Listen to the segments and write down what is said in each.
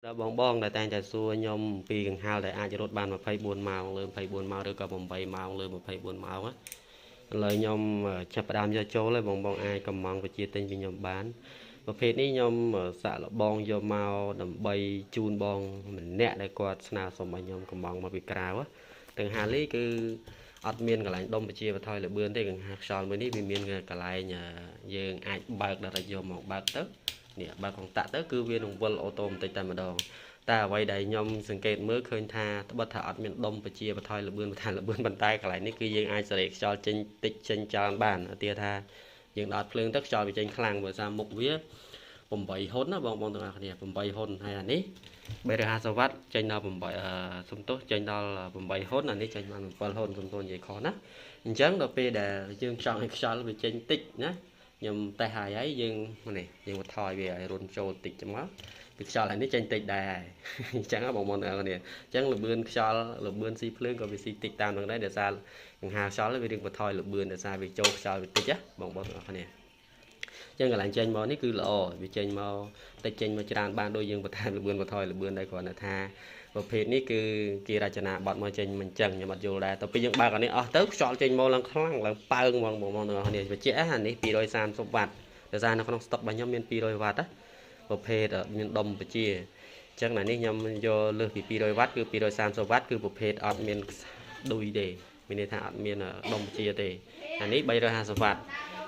ដល់បងបងដែលតែងតែសួរខ្ញុំពីកង្ហារដែលអាចរត់បាន24ម៉ោងលើ24ម៉ោងឬក៏8ម៉ោងលើ24ម៉ោងណាឥឡូវខ្ញុំចាប់ផ្ដើមយកចូលហើយបងបងអាចកំងវិជាទិញពីខ្ញុំបានប្រភេទនេះខ្ញុំសាក់លបងយកមកដើម្បីជូនបងម្នាក់ដែលគាត់ស្នើសុំឲ្យខ្ញុំកំងមកពីក្រៅទាំងហាលីគឺអត់មានកន្លែងដុំប្រជាបថយលបឿនទេកង្ហាខ្យល់មួយនេះវាមានកន្លែងយើងអាចបើកដល់យកមកបើកទៅនេះបើកកុងតាក់ទៅគឺវានឹងវិលអូតូបន្តិចតែម្ដងតែអ្វីដែលខ្ញុំសង្កេតមើលឃើញថាត្បិតថាអត់មានដុំប្រជាបថយលបឿនបន្ថែមលបឿនប៉ុន្តែកន្លែងនេះគឺយើងអាចសេរីខ្យល់ចេញតិចចេញច្រើនបានឧទាហរណ៍ថាយើងដោតភ្លើងទៅខ្យល់វាចេញខ្លាំងព្រោះសារមុខវា8ហ៊ុនណាបងបងទាំងអស់គ្នា8ហ៊ុនហើយអានេះ350វ៉ាត់ចេញដល់8សំទោសចេញដល់8ហ៊ុនអានេះចេញបាន7ហ៊ុនសំទោសនិយាយខុសណាអញ្ចឹងដល់ពេលដែលយើងចង់ឲ្យខ្យល់វាចេញតិចណាខ្ញុំតេស្តហើយហើយយើងនេះយើងបន្ថយវាឲ្យរុនចូលតិចចឹងមកពីខ្យល់ហើយនេះចេញតិចដែរហើយអញ្ចឹងបងប្អូនទាំងអស់គ្នាអញ្ចឹងលបឿនខ្យល់លបឿនស៊ីភ្លើងក៏វាស៊ីតិចតាមនឹងដែរដោយសារកង្ហាខ្យល់វារៀងបន្ថយលបឿនដោយសារវាចូលខ្យល់វាតិចណាបងប្អូនទាំងអស់គ្នាចឹងកន្លែងចេញមកនេះគឺល្អវាចេញមកតិចចេញមកច្រើនបានដូចយើងបន្ថែមលបឿនបន្ថយលបឿនដែរគ្រាន់តែថាប្រភេទនេះគឺគេរចនាបត់មកចេញមិនចឹងខ្ញុំអត់យល់ដែរទៅពេលយើងបើកអានេះអស់ទៅខ្យល់ចេញមកឡើងខ្លាំងឡើងប៉ើងហ្មងបងប្អូនទាំងអស់គ្នាបញ្ជាក់អានេះ230វ៉ាត់ដោយសារនៅក្នុងស្តុករបស់ខ្ញុំមាន200វ៉ាត់ណាប្រភេទមានដុំបជាអញ្ចឹងអានេះខ្ញុំយកលើសពី200វ៉ាត់គឺ230វ៉ាត់គឺប្រភេទអត់មានឌុយទេមានន័យថាអត់មានដុំបជាទេអានេះ350វ៉ាត់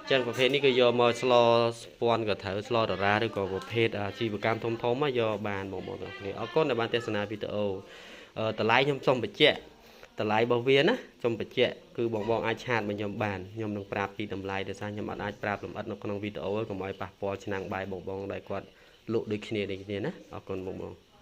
ចឹងប្រភេទនេះគឺយកមកស្លស្ពាន់ក៏ត្រូវស្លតារាឬក៏ប្រភេទអាជីវកម្មធំធំយកបានបងប្អូនទាំងគ្នាអរគុណដែលបានទស្សនាវីដេអូតម្លៃខ្ញុំសូមបញ្ជាក់តម្លៃរបស់វាណាសូមបញ្ជាក់គឺបងបងអាចឆាតមកខ្ញុំបានខ្ញុំនឹងប្រាប់ពីតម្លៃដោយសារខ្ញុំអត់អាចប្រាប់លម្អិតនៅក្នុងវីដេអូកុំឲ្យប៉ះពាល់ឆ្នាំងបាយបងបងដែលគាត់លក់ដូចគ្នាដូចគ្នាណាអរគុណបងបង